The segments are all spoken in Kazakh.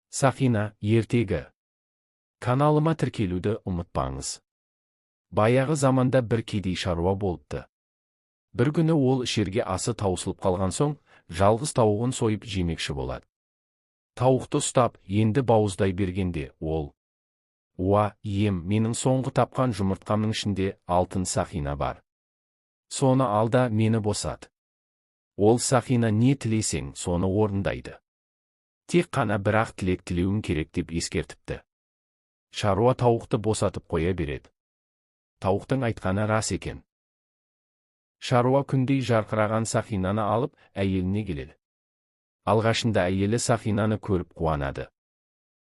Сақина, ертегі. Каналыма тіркелуді ұмытпаңыз. Баяғы заманда бір кедей шаруа болыпты. Бір күні ол ішерге асы таусылып қалған соң, жалғыз тауығын сойып жемекші болады. Тауықты ұстап, енді бауыздай бергенде ол: "Уа, ием, менің соңғы тапқан жұмыртқамның ішінде алтын сақина бар. Соны ал да мені босат. Ол сақина не тілесең, соны орындайды. Тек қана бір-ақ тілек тілеуің керек", – деп ескертіпті. Шаруа тауықты босатып қоя береді. Тауықтың айтқаны рас екен. Шаруа күндей жарқыраған сақинаны алып, әйеліне келеді. Алғашында әйелі сақинаны көріп қуанады.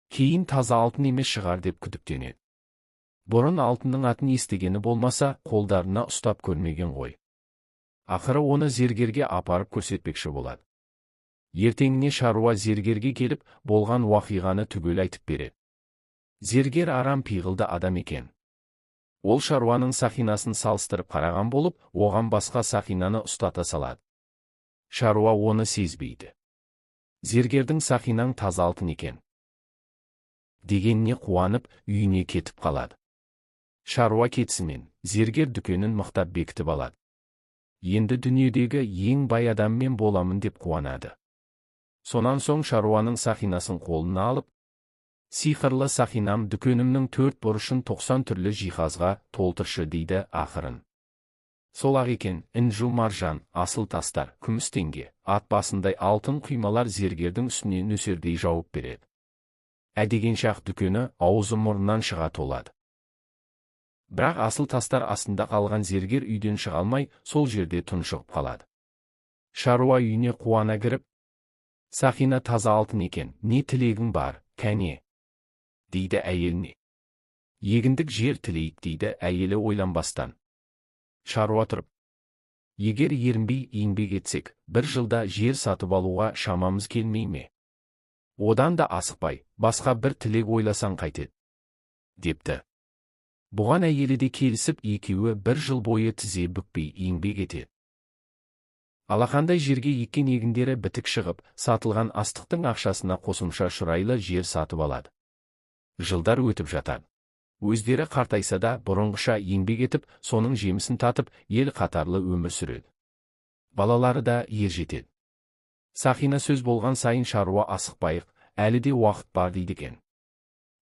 Кейін таза алтын емес шығар деп күдіктенеді. Бұрын алтынның атын естігені болмаса, қолдарына ұстап көрмеген ғой. Ақыры оны зергерге апарып көрсетпекші болады. Ертеңіне шаруа зергерге келіп, болған уақиғаны түгел айтып береді. Зергер арам пиғылды адам екен. Ол шаруаның сақинасын салыстырып қараған болып, оған басқа сақинаны ұстата салады. Шаруа оны сезбейді. Зергердің "Сақинаң таза алтын екен" дегеніне қуанып, үйіне кетіп қалады. Шаруа кетісімен, зергер дүкенін мықтап бекітіп алады. "Енді дүниедегі ең бай адам мен боламын", – деп қуанады. Сонан соң шаруаның сақинасын қолына алып: "Сиқырлы сақинам, дүкенімнің төрт бұрышын 90 түрлі жиһазға толтыршы", – дейді ақырын. Сол-ақ екен, інжу маржан, асыл тастар, күміс теңге, ат басындай алтын құймалар зергердің үстіне нөсердей жауып береді. Ә дегенше-ақ дүкені аузы мұрнынан шыға толады. Бірақ асыл тастар астында қалған зергер үйден шыға алмай, сол жерде тұншығып қалады. Шаруа үйіне қуана кіріп: "Сақина таза алтын екен, не тілегің бар, кәне?" – дейді әйеліне. "Егіндік жер тілейік", – дейді әйелі ойланбастан. Шаруа тұрып: "Егер ерінбей еңбек етсек, бір жылда жер сатып алуға шамамыз келмей ме? Одан да асықпай, басқа бір тілек ойласаң қайтеді?" – депті. Бұған әйелі де келісіп, екеуі бір жыл бойы тізе бүкпей еңбек етеді. Алақандай жерге еккен егіндері бітік шығып, сатылған астықтың ақшасына қосымша шұрайлы жер сатып алады. Жылдар өтіп жатады. Өздері қартайса да, бұрынғыша еңбек етіп, соның жемісін татып, ел қатарлы өмір сүреді. Балалары да ер жетеді. Сақина сөз болған сайын шаруа "Асықпайық, әлі де уақыт бар", – дейді екен.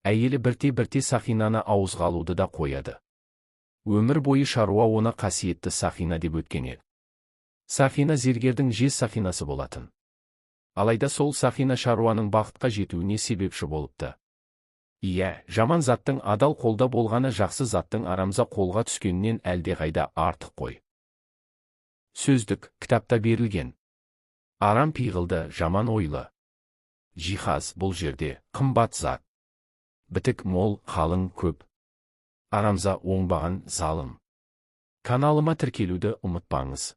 Әйелі бірте-бірте сақинаны ауызға алуды да қояды. Өмір бойы шаруа оны қасиетті сақина деп өткен еді. Сақина зергердің жез сақинасы болатын. Алайда сол сақина шаруаның бақытқа жетуіне себепші болыпты. Иә, жаман заттың адал қолда болғаны жақсы заттың арамза қолға түскенінен әлдеқайда артық қой. Сөздік, кітапта берілген. Арам пиғылды, жаман ойлы. Жиһаз, бұл жерде, қымбат зат. Бітік, мол, қалың, көп. Арамза, оңбаған, залым. Каналыма тіркелуді ұмытпаңыз.